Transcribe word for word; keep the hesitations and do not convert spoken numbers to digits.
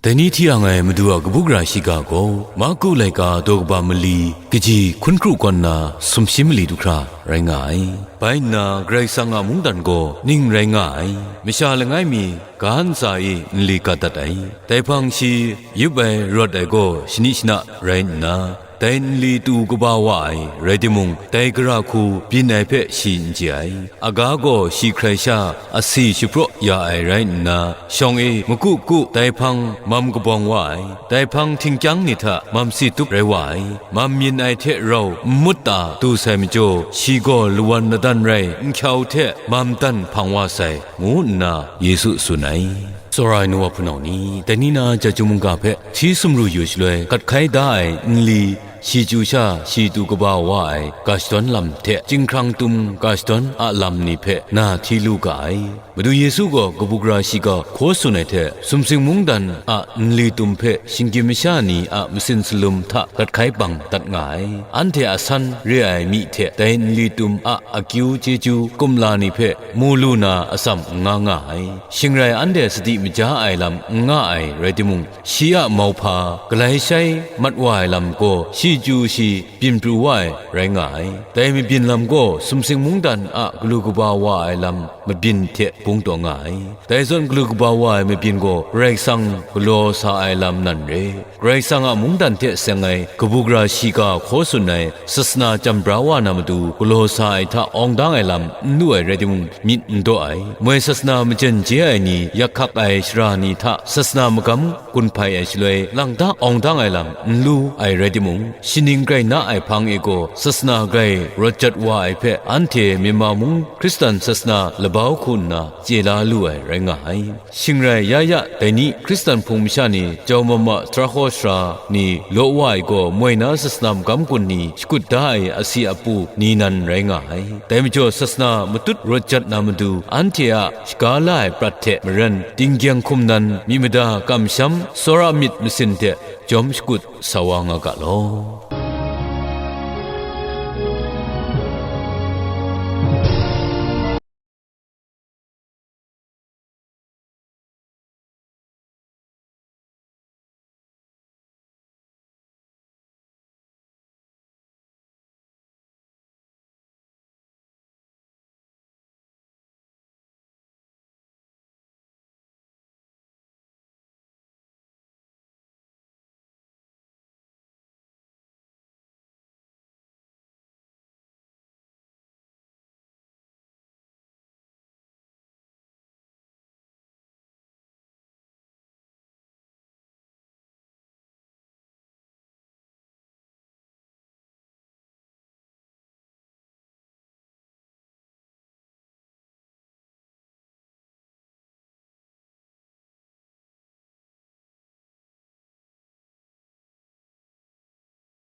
Dai ni hti ang ai Madu a kabu gara shiga gaw, Marku laika daw kaba mali kaji hkun hkru kaw nna sumshi mali du hkra rai nga ai. Bai nna, Karai Kasang a mungdan gaw ning rai nga ai, masha langai mi ga ntsa e nli gat dat ai. Dai hpang shi yup ai rawt ai gaw shani shana rai nna, dai nli tu kaba wa ai, rai timung, dai gara hku byin ai hpe shi n chye ai. Aga gaw shi hkrai sha asi shapraw ya ai rai nna, shawng e maku ku dai hpang mam kabawng wa ai. Dai hpang htingkyang ni hta mam si tup rai wa ai. Mam myin ai hte rau n mut ta du sai majaw, shi gaw lawan ladan rai nhkyau hte mam dan hpang wa sai, ngu nna Yesu tsun ai. Tsawra ai nu wa hpunau ni, dai ni na Chyeju mungga hpe hti sumru yu shaloi gat hkai da ai nli, shi chyu sha shi tu kaba wa ai ga shadawn lam hte chyinghkrang tum ga shadawn a lam ni hpe na hti lu ga ai. Madu Yesu gaw kabu gara shiga hkaw tsun ai hte, sumsing mungdan a nli tum hpe shinggyim masha ni a masin salum hta gat hkai bang dat nga ai. Anhte a san re ai mi hte dai nli tum a akyu chyeju kumla ni hpe mu lu na atsam n nga nga ai. Shing rai anhte sadi maja ai lam n nga ai, rai timung, shi a mauhpa galai shai mat wa ai lam gaw shi chyu shi byin pru wa ai rai nga ai. Dai mabyin lam gaw sumsing mungdan a galu kaba wa ai lam mabyin hte bung taw nga ai. Dai zawn galu kaba wa ai mabyin gaw Karai Kasang galaw sa ai lam nan re. Karai Kasang a mungdan hte seng ai kabu gara shiga hkaw tsun ai sasana chyam bra wa na matu galaw sa ai hta awng dang ai lam n lu ai rai timung, myit n daw ai. Moi sasana majen je ai ni, yak hkak ai sara ni hta sasana magam gun hpai ai shaloi, lang ta awng dang ai lam n lu ai rai timung, shaning grai na ai hpang e gaw sasana grai rawt jat wa ai hpe, anhte Myanmar mung Hkristan sasana labau hku nna chye la lu ai rai nga ai. Shing rai ya ya, dai ni Hkristan hpung masha ni, jau mama sara hkaw sara ni law wa ai gaw, moi na sasana magam gun ni shakut da ai asi apu ni nan rai nga ai. Dai majaw, sasana matut rawt jat na matu, anhte a shaga la ai prat hte maren, dinggyeng hkum nan, myi mada kamsham, tsawra myit masin hte jawm shakut sa wa nga ga law.